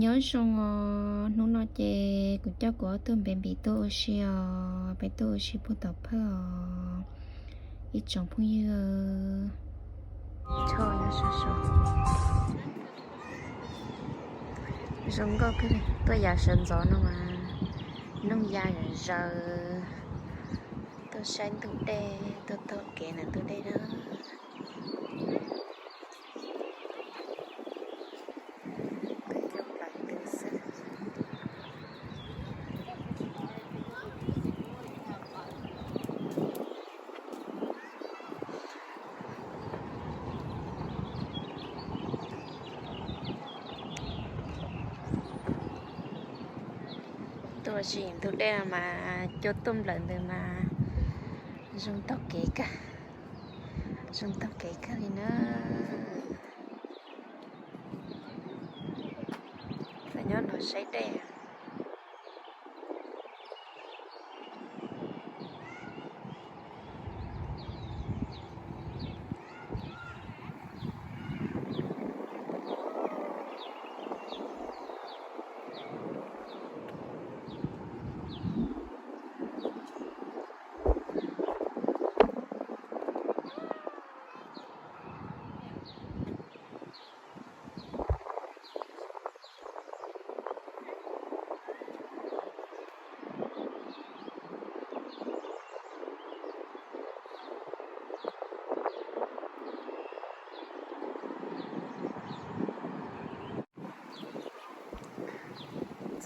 Nyob zoo os, hnub no ces kuv coj kuv ob tug baby tuaj ua si os, peb tuaj ua si puag tom phaj os ib tsoom phooj ywg. Choj, zoo nkauj kawg li. Tuaj yav sawv ntxov no mas noog ya zom zaws, tuaj saib ntug dej, tuaj taug kev ntawm ntug dej na. Tuaj sim ntug dej no mas cua tuaj nplawm ntawd mas zoo taug kev kawg, zoo taug kev kawg li na. Nyob no saib dej.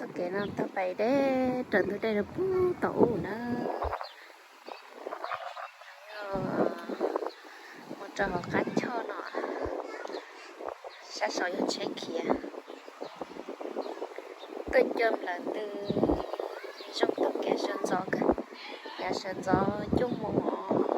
Txoj kev no tau pais deb raws ntug dej rau puag tom ub na. Mus rau hauv qab choj no, sab saud yog tsheb khiav. Tuaj cua nplawm ntws, zoo taug kev sawv ntxov kawg, yav sawv ntxov cuaj moos os.